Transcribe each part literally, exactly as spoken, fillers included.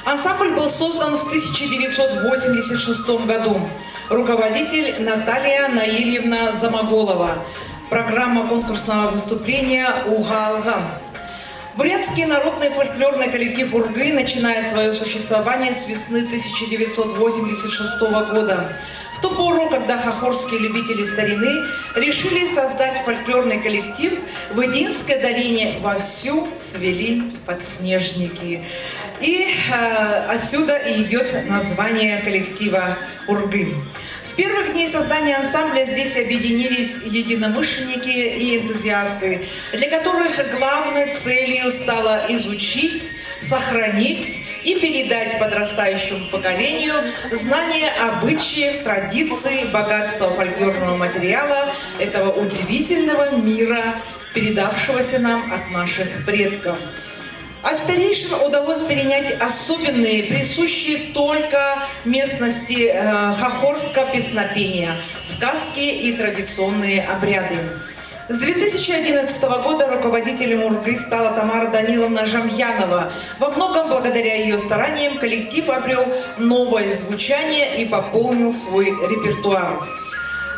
Ансамбль был создан в тысяча девятьсот восемьдесят шестом году. Руководитель Наталья Наильевна Замоголова. Программа конкурсного выступления «Угаалга». Бурятский народный фольклорный коллектив «Ургы» начинает своё существование с весны тысяча девятьсот восемьдесят шестого года. В ту пору, когда хахорские любители старины решили создать фольклорный коллектив, в Идинской долине вовсю цвели подснежники. И, э, отсюда и идёт название коллектива «Ургы». С первых дней создания ансамбля здесь объединились единомышленники и энтузиасты, для которых главной целью стало изучить, сохранить и передать подрастающему поколению знания, обычаи, традиции, богатство фольклорного материала этого удивительного мира, передавшегося нам от наших предков. От старейшин удалось перенять особенные, присущие только местности, э, хахорского песнопения, сказки и традиционные обряды. С две тысячи одиннадцатого года руководителем «Ургы» стала Тамара Даниловна Жамьянова. Во многом благодаря её стараниям коллектив обрёл новое звучание и пополнил свой репертуар.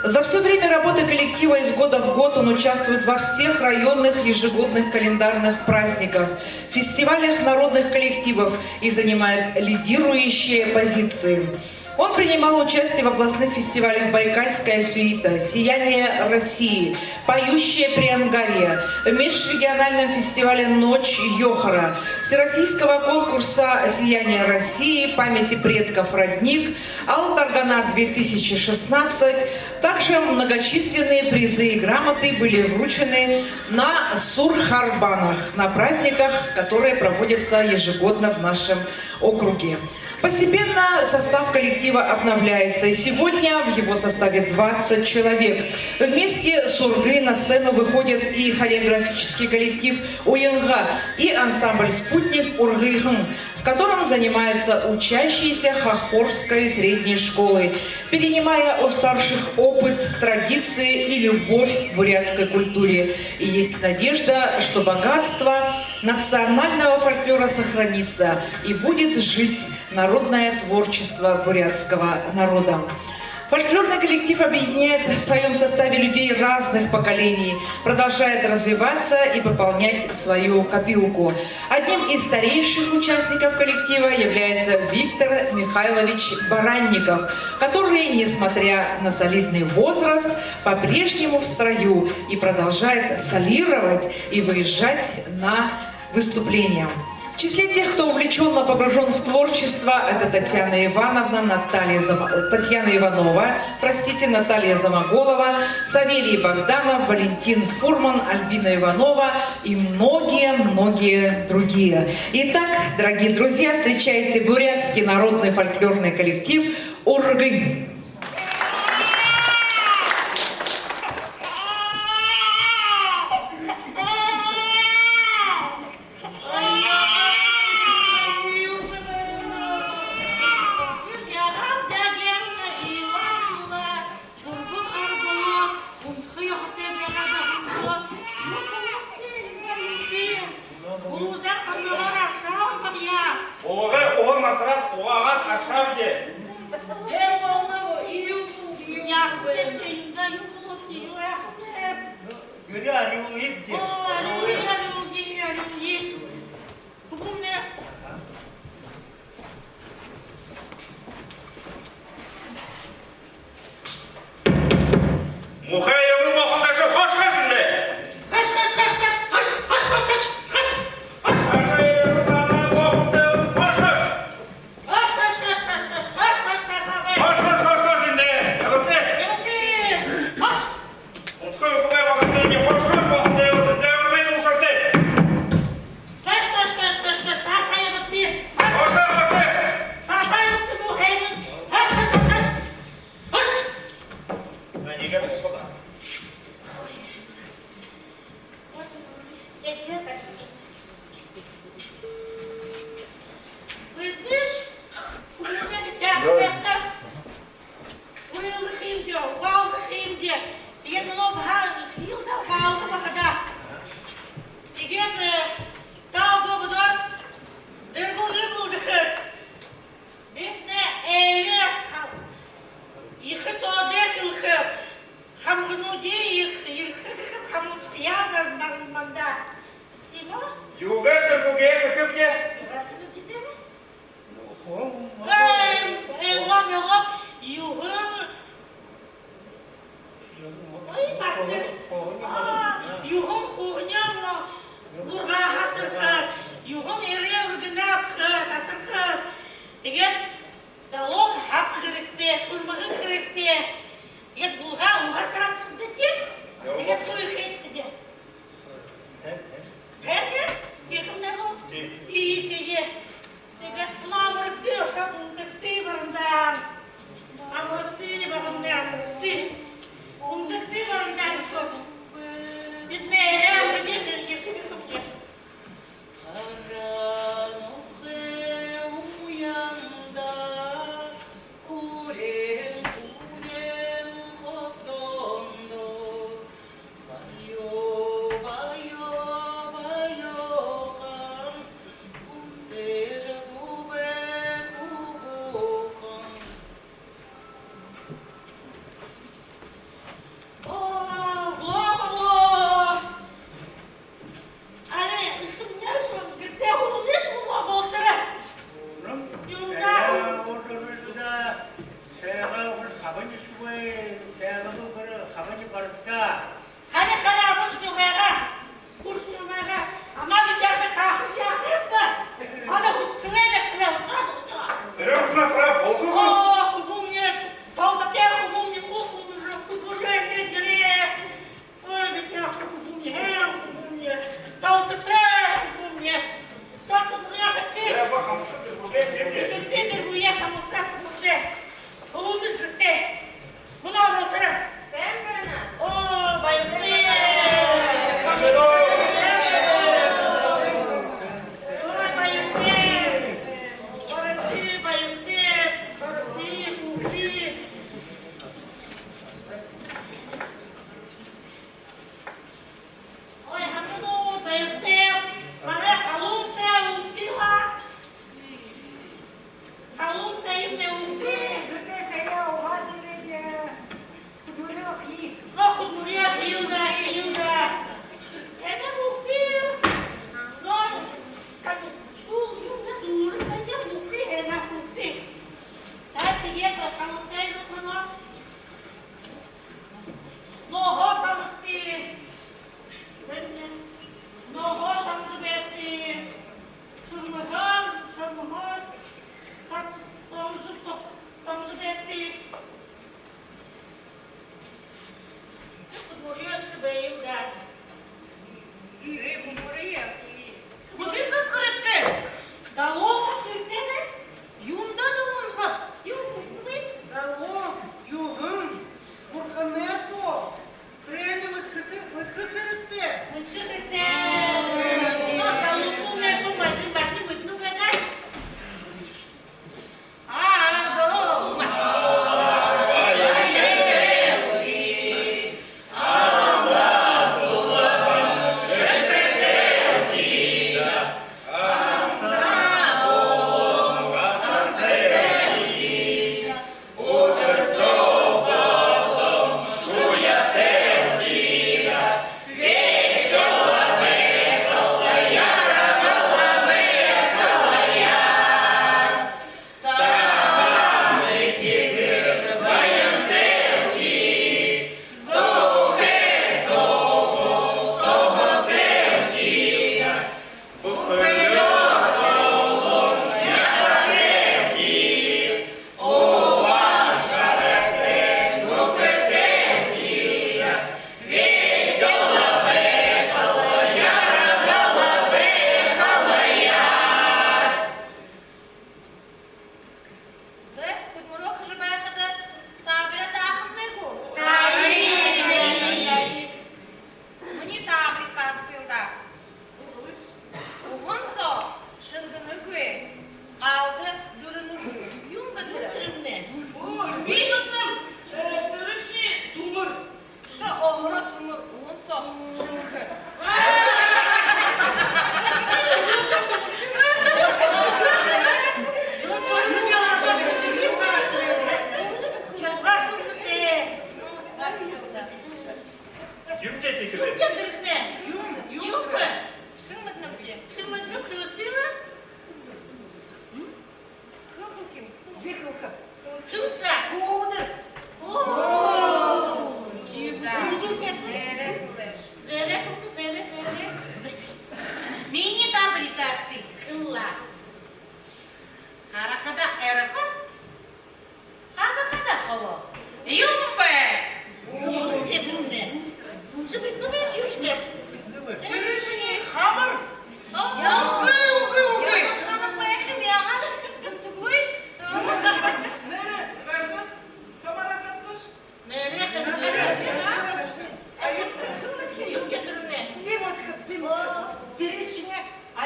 За всё время работы коллектива из года в год он участвует во всех районных ежегодных календарных праздниках, фестивалях народных коллективов и занимает лидирующие позиции. Он принимал участие в областных фестивалях «Байкальская сюита», «Сияние России», «Поющее Приангарье», межрегиональном фестивале «Ночь Ёхора», всероссийского конкурса «Сияние России», «Памяти предков. Родник», «Алтаргана две тысячи шестнадцать». Также многочисленные призы и грамоты были вручены на Сурхарбанах, на праздниках, которые проводятся ежегодно в нашем округе. Постепенно состав коллектива обновляется, и сегодня в его составе двадцать человек. Вместе с «Ургы» на сцену выходит и хореографический коллектив «Уянга», и ансамбль «Спутник» «Ургыхан», в котором занимаются учащиеся Хахорской средней школы, перенимая у старших опыт, традиции и любовь к бурятской культуре. И есть надежда, что богатство национального фольклора сохранится и будет жить народное творчество бурятского народа. Фольклорный коллектив объединяет в своём составе людей разных поколений, продолжает развиваться и пополнять свою копилку. Одним из старейших участников коллектива является Виктор Михайлович Баранников, который, несмотря на солидный возраст, по-прежнему в строю и продолжает солировать и выезжать на выступления. В числе тех, кто увлечённо погружён в творчество, это Татьяна Ивановна, Наталья Зам-, э, Татьяна Иванова, простите, Наталья Замоголова, Савелий Богданов, Валентин Фурман, Альбина Иванова и многие-многие другие. Итак, дорогие друзья, встречайте бурятский народный фольклорный коллектив «Ургы». Улуһа уһан асараад, уһааһаар аршаабди. Гэрээ арюулнабди. Оо, арюулнаб, арюулнаб, арюулнаб. Хүбүүмнай. Муухай юм, бохолдошо, хош, хош эндэ. Хош, хош, хош, хош, хош, хош, хош, хош, хош. Хош, хош, хош, хош, хош, хош. Хош, хош, хош, хош, хош, хош эндэ. Ябагты. Ябагты. Хош. Удхы үхибэй бохолдоно, хош, хош бохолдоно, эндэ үрмэй душарты. Хош, хош, хош, хош, хош, саашаа ябагты. Хош. Хош, хош, хош. Саашаа ябагты, муухай юм. Хош, хош, хош, хош. Хош. А, нэгэ хош. Уйлахым даа, угаалхам даа. Тиигээд мүнөө баһа хиилдэ угаалха байха даа. Тиигээд, э, таанад бодоод, дэрбэлгэ бэлдэхэ. Юугээр тэрэ гүгээ хэхэб даа? Эй, эй, лам, лам, юуһэн. Ой, мартаа. А, юуһэн хооһониинь бургаа асарха, юуһэн эрье үргэнэ абаха, асарха. Тиигээд далоон хаб хэрэгтэй, шүрмэгэн хэрэгтэй. Тиигээд булгаа уһа асараад хадаа тии. Тиигээд хуу хэжэ хадаа. Хэжэ? Тиихэмнай гү? Тии. Тии, тии. Тиигээд намарагты ошоод үндэгты барандаа. Намарагты барандаа, үндэгты. Үндэгты барандаа ошоод. Бидэнэй эрье үргэнэ, эрье үргэнэ. Харанохы уяндаа, хүреэн, хүреэн одоондоо. Баяо, баяо, баяохон, үндэр гүбээ хүбүүхэн. Оо, глобало! Али, үшөө шүн гэртээ хүлынь шүн болсороо. Юундэ? Сайгаа үгы, хабань шүбэ, сайгаа үгы, хабань барагты. Хари, хари, абаш нюугаа, хурш нюугаа. Ама би зяада хахаш яахаб? Ана хүсэхэ лэ, хүлээ, хүлээ. Эрэ хүнэй хара болго. Оо, хүбүүмни, толготой хүбүүмни, хүбүүмни, хүбүүмни, хүбүүмни. Ой, бидэ яахаб, хүбүүмни, хүбүүмни. Толготой хүбүүмни. Шахуу яахаб? Э, ба, хамсаа, хүбүүмни, хүбүүмни. Бидэ үе хамсаа, хүбүүмни. Хүбүүмни шэртэй. Мүнөө болсороо. Сайн байна. Оо, баяртай. Оо, баяртай. Баяртай, баяртай. Баяртай, хүбүүмни. Ой, ханганууд, баяртай. Манай халуун шай уугты лэ. Халуун шайнай уугты. Гэртээ шайгаа уугаад ерээд, хүдэлмэри хэе. Но, хүдэлмэри хэел даа, хэел даа. Эндэ уугты. Но, как стул, юундэ дүүрэн, эндэ уугты, эндэ уугты. Та тиигээд халуун шай уугты. Ногоо тамагты. Ногоо тамжа байгты. Шүрмэгэн, шүрмэгэн. Тат-, тамжа, тамжа байгты. Хүдэлмэри хэел даа. Хүдэлмэри. Хүдэлмэри хэрэгтэй. Далоон хэрэгтэй. Юундэ далоон? Юу хүдэлмэри? Далоон, юуһэн, бурханай тоо. Тэрэниие мэдэхэ, мэдэхэ хэрэгтэй. Мэдэхэ хэрэгтэй. Далоошуулнай шүн мартаа, мартаа мэдэнэ гү даа? А, далоон.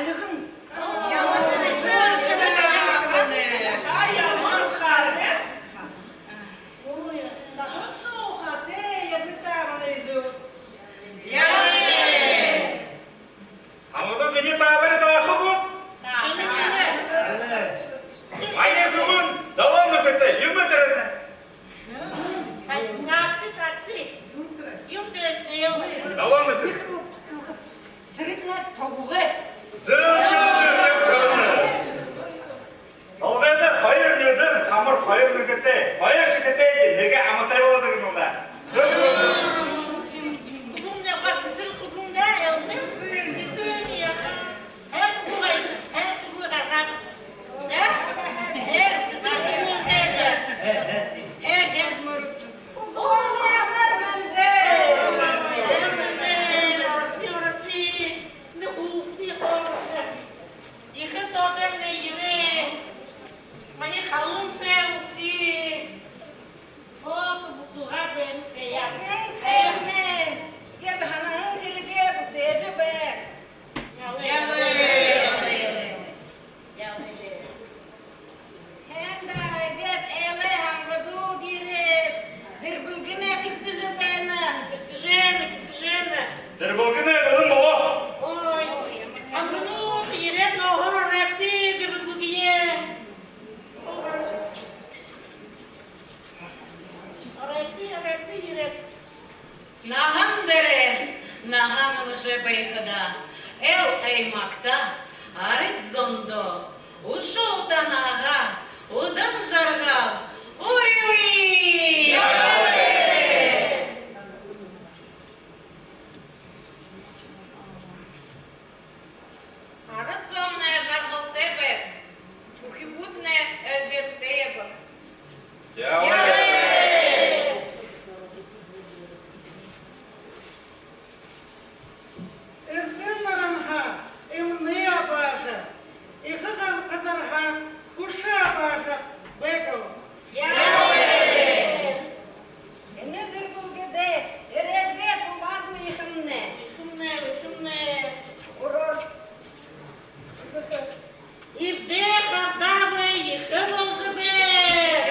Альган. Ямар шэнэ. Ай, ямар хаа, э? Ой, наһан соохо, тэ, ябатамнай зүб. Яа. Амтан, минии таабари таахагүйт? Таахаб. Ая зүбөөр долоон нүхэтэй юумэ тэрэнэ. Ай, таахты, таахты. Юумэ тэрэнэ. Долоон нүхэ. Зэрэг наа, тогоогой. Зүб, зүб, зүб, зүб. Долгойдо хоёр нюдэн, хамар хоёр нүхэтэй, хоёр шэхэтэй, нэгэ аматай болодог юм даа. Зүб, зүб, зүб. Хүбүүмнай баһа сэсэр хүбүүмнай, элмэн сэсэр яаха. Һайн хүбүүмнай, һайн хүбүүмнай гаргаа. Э? Һайн сэсэр хүбүүмнай. Һайн, һайн. Хүбүүмнай амар мэндэ. Амар мэндэ. Орти, орти. Нэ хүүгэдни хоорондоо. Ехэ тоодомнай ерээ. Манай халуун сай үгты. Хоото бусуугаа бээн саяа. Бээн саяа. Гээд һанаһан хэрэгээ бүтээжэ байг. Ялай. Ялай. Ялай. Хэн даа, гээд элэй хамгадууд ерээд, дэрбэлгэнэй хэгдэжэ байна. Хэгдэжэ байна, хэгдэжэ байна. Дэрбэлгэнэй бэлэн болоо. Ой, хамгадууд ерээд, нооһоор оройгты дэрбэлгые. Оройгты, оройгты ерээд. Наһан дээрээ наһан үмэжэ байхада, эл аймагта, арад зондо үшөө утаанайгаа, удаан жаргал үреэе! Арад зомнай жаргалтай байг, үхибүүднай эльгээтэй ябаг. Ялай! Эрдэм наранһаа эмнэ абаажа, эхэ га-, газарһаа хүшэ абаажа байг. Ялай! Энэ дэрбэлгэдэ эрьежэ тулаад үгэхэмнай. Үгэхэмнай, үгэхэмнай. Урар. Эбдээ хабдаа бай ехэ болжо байг.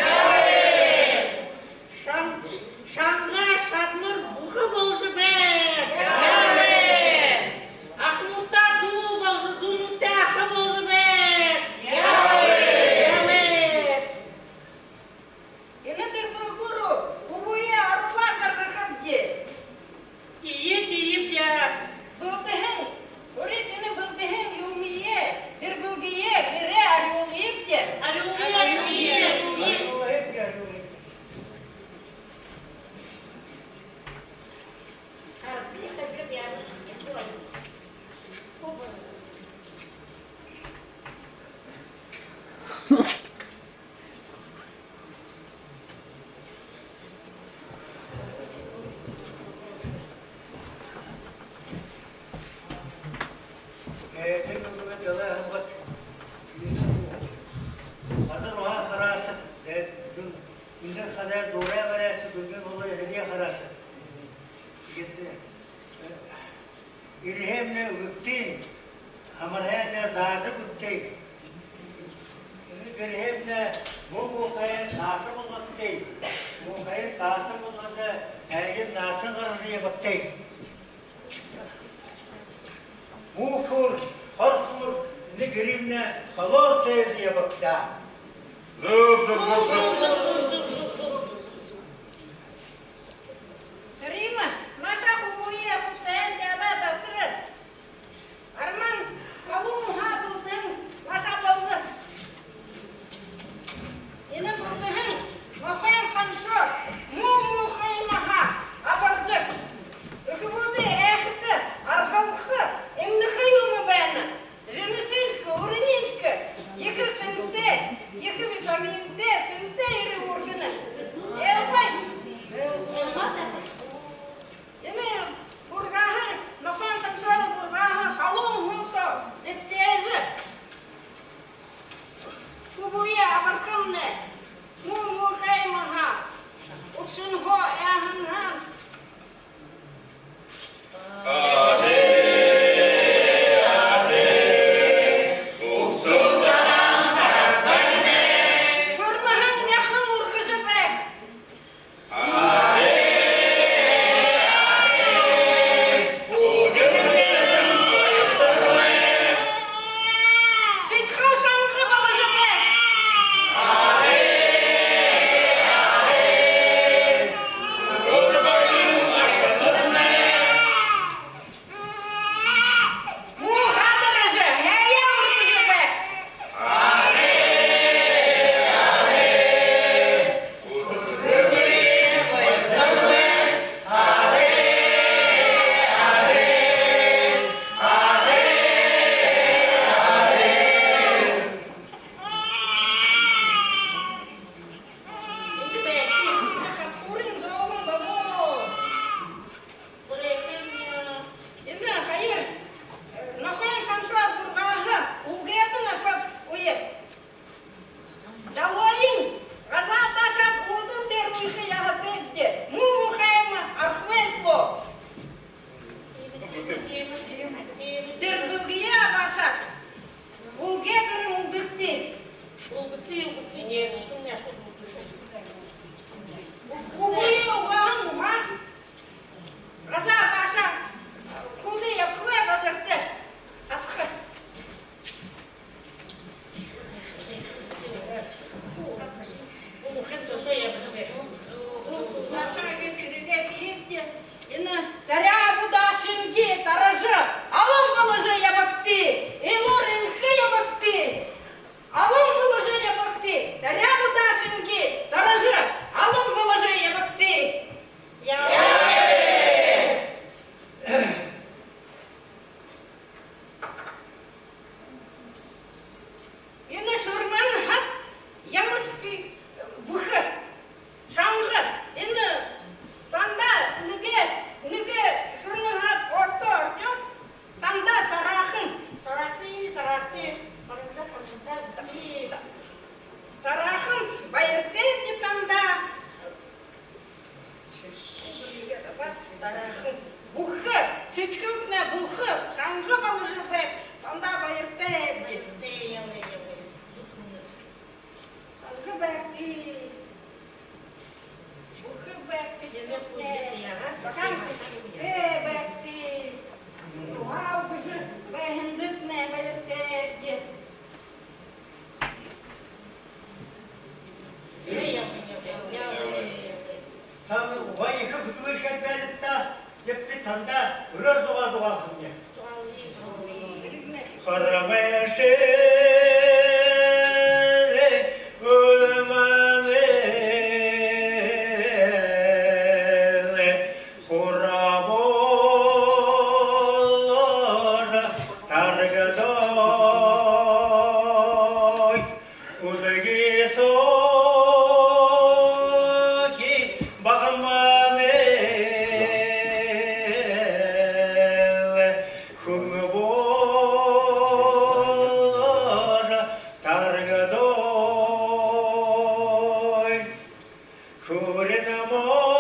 Шан-, шанга шадамар бүхэ болжо байг. Ахануудта дүү болжо, дуунуудта аха болжо байг. Ялай! Энэ дэрбэлгэ руу хүбүүе оруулаад гаргахабди. Тиигэбди, тиигэбди. Бэлдэһэн, урид энэ бэлдэһэн юумые, дэрбэлгые гэрээ арюулыебди. Арюулыебди, арюулыебди. Э, тиигээд үгы даа, һалгат. Газар уһа хараашат, э, дүн-, дүнгэн хадай дуурай баряашат, дүнгэн холой һэниие хараашат. Тиигээд, э, ерэһэмнай үгэгты, амарһаамнай заажа үгэгты. Ерэһэмнай муу муухайе саашаа болгогты. Муухайе саашаа болгожо, һайниие наашаа гаргажа ябагты. Муу хүр, хор хүр, энэ гэрымнай холо сээжэ ябагты. Зүб, зүб, зүб, зүб. Рима, наашаа хүбүүе хубсаһаан дээрэ асарыш. Арман, халуун уһа бэлдэн, наашаа болгыш. Энэ бэлдэһэн нохойн хоншоор муу муухай наһа абардаг. Үхибүүдые айхада, аргалха, эмнэхэ юумэ байна. Жэмэсыньшье, үрэнииньшье ехэ сэнтэй, ехэ витаминтэй, сэнтэй эрэ үр Бармаши үлмэнэл хураболор таргадаа. Үлгы соохи багаманэл хүнгэн болор таргадаа. Хүрин мори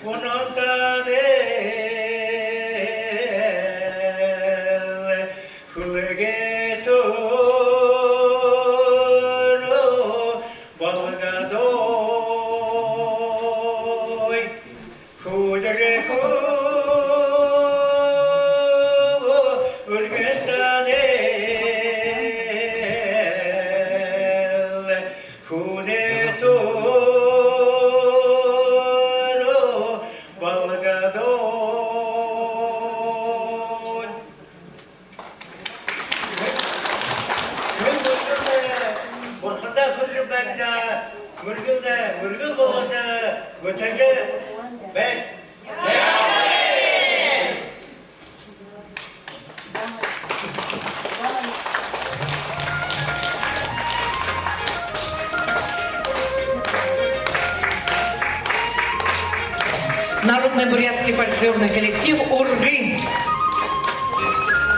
унтаанал хүлэгэй түрүү болгодоо. Хүдэр хүбүүн үргэн танил хүнэй түрүү болгодоо. Хүн бүхэн бурхандаа хүрэжэ байг даа, мүргэл даа, мүргэл болгожо, мэтэжэ байг. Народный бурятский фольклорный коллектив «Ургы».